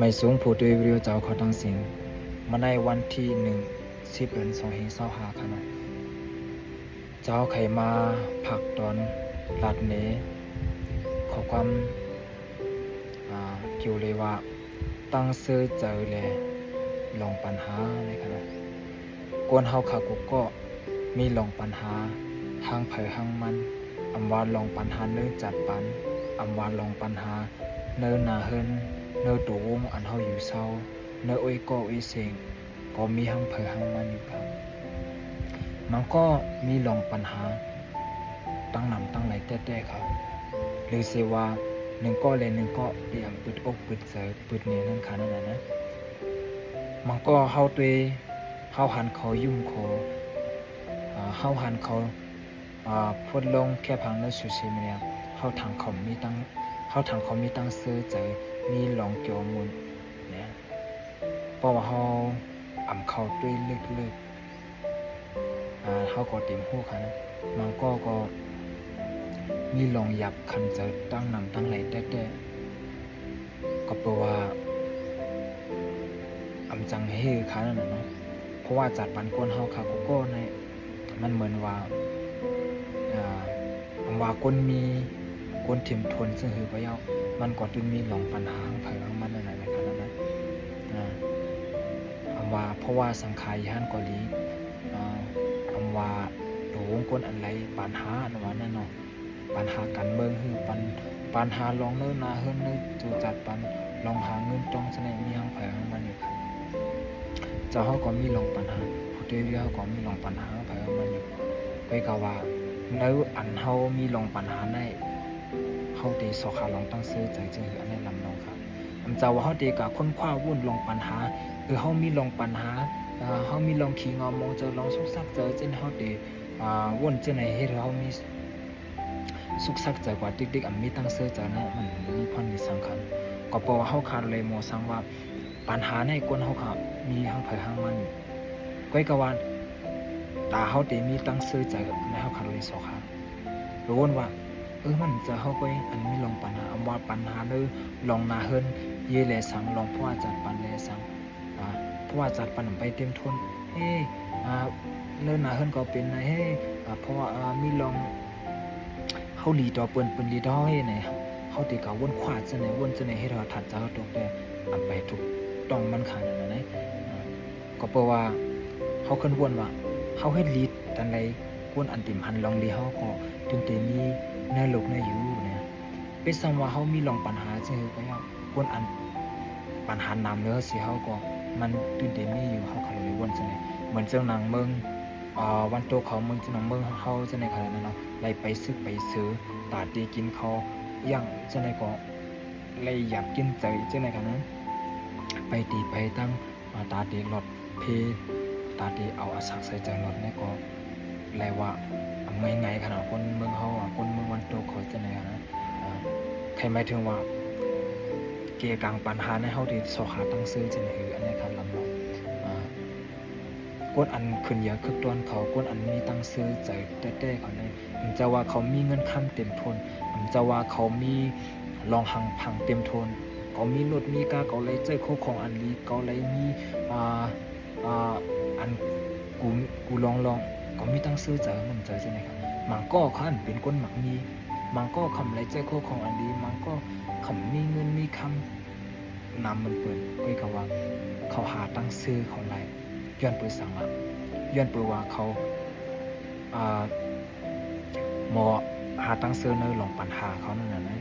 ໄໝສູງຜູ້ຕວຍວິດີໂອເຈົ້າເຂົ້າຕັ້ງສິງ ມາໃນວັນທີໜຶ່ງ ສິບເດືອນ ສອງພັນຊາວຫ້າ ຄະນະ ເຈົ້າໄຂມາພັກຕອນລັດເນ ຂໍ້ຄວາມ ອາ ກິວເລວ່າ ຕັ້ງເຊີໃຈແລ ລອງປັນຫາ ໃນຂະນະ ກວນເຮົາຂາກຸກກໍ ມີລອງປັນຫາ ຫາງໃຜຫາງມັນ ອຳວ່າລອງປັນຫາເນີຈັດປັນ ອຳວ່າລອງປັນຫາເນີນາເຮືອນ ເນີໂຕວົງອັນເຮົາຢູ່ເຊົາ ເນີເອຍກໍເອຍເສັງ ກໍມີຫາງໃຜຫາງມັນຢູ່ຄັບ ມັນກໍມີລອງປັນຫາ ຕັ້ງນຳຕັ້ງຫຼາຍແຕ່ໆ ຄັບ ຫຼືເສວ່າໜຶ່ງກໍແລໜຶ່ງກໍ ຕຽມປຶດອົກປຶດໃຈ ປຶດແນວນັ້ນຂະນັ້ນນະ ມັນກໍເຮົາຕົວ ເຮົາຫັນເຂົາຫຍຸ້ມຄໍ ອາ ເຮົາຫັນເຂົາ ອາ ໂພສລົງແຄບຫາງໃນໂຊຊຽວມີເດຍ ເຮົາຖາມເຂົາມີຕັ້ງ ເຮົາຖາມເຂົາມີຕັ້ງເຊີໃຈ ມີລອງເກຍວມຸນ ເນ ເພາະວ່າເຮົາອຳເຂົາຕົວເລິກໆ ອາ ເຮົາກໍຕຽມຮູ້ຂະນະ ມັນກໍ ກໍມີລອງຢາກຂັນໃຈຕັ້ງນຳຕັ້ງຫຼາຍແຕ່ ກໍເພາະວ່າ ອຳຈັ່ງເຮຂະນັ້ນນະເນາະ ເພາະວ່າຈັດປັນກວນເຮົາຂາກຸກກໍໃນ ມັນເໝືອນວ່າ ອາ ອຳວ່າກວນມີ ກວນເຕັມທົນເຊິ່ງຄືກໍເຍົາ ມັນກໍຕື່ມມີລອງປັນຫາຫາງໃຜຫາງມັນນັ້ນນະ ໃນຂະນະນັ້ນ ອາ ອຳວ່າ ເພາະວ່າສັງຂາອີ່ຫັ້ນກໍດີ ອາ ອຳວ່າໂຕວົງກົນອັນໄລ ປັນຫາອັນວ່ານັ້ນເນາະ ປັນຫາການເມືອງ ຫຼື ປັນ ປັນຫາລອງເນີນາເຮືອນ ເນີໂຕຈັດປັນ ລອງຫາເງິນຕ້ອງສະແນງ ມີຫາງໃຜຫາງມັນຢູ່ ເຈົ້າເຮົາກໍມີລອງປັນຫາ ຜູ້ເຕວຽເຮົາກໍມີລອງປັນຫາຫາງໃຜຫາງມັນຢູ່ ເວີຍກະວ່າ ໃນອັນເຮົາມີລອງປັນຫາໃນ ເຮົາເຕຊອກຫາລອງຕັ້ງເຊີໃຈ ເຊິ່ງຄືອັນໃນລຳນອງ ອຳເຈົ້າວ່າເຮົາເຕກະຄົ້ນຄວ້າວຸ້ນລອງປັນຫາ ເອີ ເຮົາມີລອງປັນຫາ ເຮົາມີລອງຂີ້ເຫງົາໝອງໃຈ ລອງສຸກສັກໃຈ ເຊັ່ນເຮົາເຕ ອາ ວົນເຊັ່ນໃດເຮັດໃຫ້ເຮົາມີ ສຸກສັກໃຈກວ່າຕິກໆ ອຳມີຕັ້ງເຊີໃຈນະ ມັນມີຄວາມມີສຳຄັນ ກໍເພາະວ່າເຮົາຂາດເລີຍໝໍສັງວ່າ ປັນຫາໃນກວນເຮົາຂາ ມີຫາງໃຜຫາງມັນ ເວີຍກະວ່າ ຕາເຮົາເຕມີຕັ້ງເຊີໃຈໃນເຮົາຂາດເລີຍຊອກຫາ ລະວົນວ່າ ເອີ ມັນຈະເຮົາກວນອັນມີລອງປັນຫາ ອຳວ່າປັນຫາເນີລອງນາເຮືອນເຢແລສັງ ລອງເພາະວ່າຈັດປັນແລສັງ ອາ ເພາະວ່າຈັດປັນໄປເຕັມທົນ ເຮ ອາ ເນີນາເຮືອນກໍເປັນນາເຮ ອາ ເພາະວ່າ ອາ ມີລອງ ເຮົາດີຕໍ່ເພິ່ນ ເພິ່ນດີຕໍ່ເຮົາເຮໃນ ເຮົາເຕກະວົນຄວ້າຈັ່ງໃດ ວົນຈັ່ງໃດເຮັດໃຫ້ເຮົາທັດໃຈເຮົາຕົກແຕ່ ອາ ໄປຖືກຕ້ອງມັນຂະໜາດໃດ ອາ ກໍເພາະວ່າ ເຮົາເຄີຍວົນວ່າ ເຮົາເຮັດດີຈັ່ງໃດ ຄົນອັນຕິມຫັນລອງດີເຮົາກໍຈຶ່ງເຕມີໃນໂລກໃນຢູ່ເນຍ ເປັນສ່ຳວ່າເຮົາມີລອງປັນຫາເຊິ່ງຄືກໍຍາກ ຄົນອັນປັນຫານຳເນີເສຍເຮົາກໍມັນຕື່ນເຕມີຢູ່ ເຮົາກໍເລີຍວົນຈັ່ງໃດ ເໝືອນຈັ່ງນາງເມືອງ ອາ ວັນໂຕເຂົາເມືອງ ຈັ່ງນາງເມືອງເຮົາຈັ່ງໃດຂະໜາດນັ້ນເນາະ ໄດ້ໄປຊຶກໄປເຊີ ຕາເຕກິນເຂົ້າຢ່າງຈັ່ງໃດກໍໄດ້ຢາກກິນໃຈຈັ່ງໃດຂະໜາດນັ້ນ ໄປຕີໄປຕັ້ງ ອາ ຕາເຕຫຼອດເພ ຕາເຕເອົາອາສັກໃສ່ໃຈຫຼອດແລ້ວກໍ ແລວ່າ ອາ ງ່າຍໆ ຂະໜາດຄົນເມືອງເຮົາ ອາ ຄົນເມືອງວັນໂຕເຂົາຈັ່ງໃດນະ ອາ ໄຂໝາຍເຖິງວ່າ ເກກາງປັນຫາໃນເຮົາທີ່ຊອກຫາຕັ້ງເຊີຈັ່ງໃດ ອັນນີ້ການລຳເນາະ ອາ ຄົນອັນຂຶ້ນເຢຍຄຶກຕ້ອນເຂົາ ຄົນອັນມີຕັ້ງເຊີໃຈແຕ່ໆ ເຂົາໃນ ອຳເຈົ້າວ່າເຂົາມີເງິນຄຳເຕັມທົນ ອຳເຈົ້າວ່າເຂົາມີລອງຫັງຜັງເຕັມທົນ ເຂົາມີລົດມີກາ ເຂົາໄດ້ໃຊ້ເຂົ້າຂອງອັນດີ ເຂົາໄດ້ມີ ອາ ອາ ອັນ ກູ ກູລອງລອງ ກໍມີຕັ້ງເຊີໃຈ ມັນໃຈຈັ່ງໃດ ມັນກໍຄັນເປັນຄົນມັກມີ ມັນກໍຄຳໄດ້ໃຊ້ເຂົ້າຂອງອັນດີ ມັນກໍຄຳມີເງິນມີຄຳນຳມັນເປີດ ເອີຍ ກະວ່າເຂົາຫາຕັ້ງເຊີເຂົາໄດ້ ຍ້ອນເປີດສັງລະ ຍ້ອນເປີດວ່າເຂົາ ອາ ໝໍຫາຕັ້ງເຊີເນີລອງປັນຫາເຂົານັ້ນນະ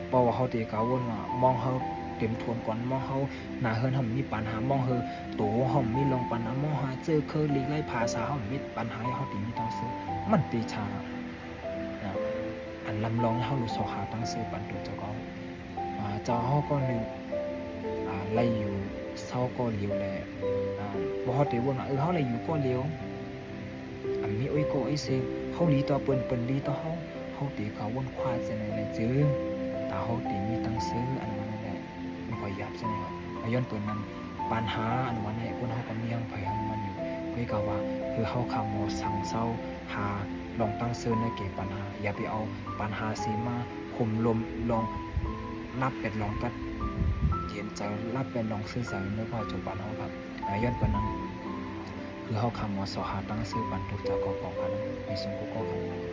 ເພາະວ່າເຮົາເຕກາວົນວ່າ ມອງເຮົາເຕັມທວນກ່ອນ ມອງເຮົາ ໜ້າເຮືອນເຮົາມີປັນຫາ ມອງເຮົາໂຕເຮົາມີລອງປັນຫາ ມອງຫາເຈີເຄີລີກໄລພາສາເຮົາມີປັນຫາ ເຮົາເຕມີຕັ້ງເຊີ ມັນເຕຊາ ອາ ອັນລຳລອງເຮົາສອກຫາຕັ້ງເຊີປັນໂຕເຈົ້າເຂົາ ອາ ເຈົ້າເຮົາກໍໜຶ່ງ ອາ ໄລຢູ່ເຊົາກໍຫຼຽວແລ ອາ ບໍ່ເຮົາເຕວົນວ່າ ເອີ ເຮົາໄລຢູ່ກໍຫຼຽວ ອັນມີໂອຍກໍໂອຍເຊ ເຮົາດີຕໍ່ເພິ່ນ ເພິ່ນດີຕໍ່ເຮົາ ເຮົາເຕກາວົນຄວ້າຈັ່ງໃດແລ ຈຶ່ງ ຕາເຮົາເຕມີຕັ້ງເຊີ ອັນວ່ານັ້ນແຫຼະ ມັນກໍຢາບຈັ່ງໃດ ອາ ຍ້ອນເປີນນັ້ນ ປັນຫາອັນວ່າໃນຄົນເຮົາກໍມີຫຍັງໃຜຫຍັງມັນຢູ່ ເອີຍ ກະວ່າ ຄືເຮົາຄຳບໍ່ສັງເຊົາ ຫາລອງຕັ້ງເຊີໃນເກະປັນຫາ ຢ່າໄປເອົາປັນຫາເສມາ ໂຮມລົມລອງ ລາບແປດລອງກັດ ເຫັນໃຈ ລະເປັນນ້ອງຊື່ໃຈໃນປັດຈຸບັນເຮົາຄັບ. ອາ ຍ້ອນປານນັ້ນ ຄືເຮົາຄຳມາຊອກຫາຕັ້ງຊື່ປັນທຸກຈາກກອງປອງກັນ ມີສົງກຸກອງກັນ.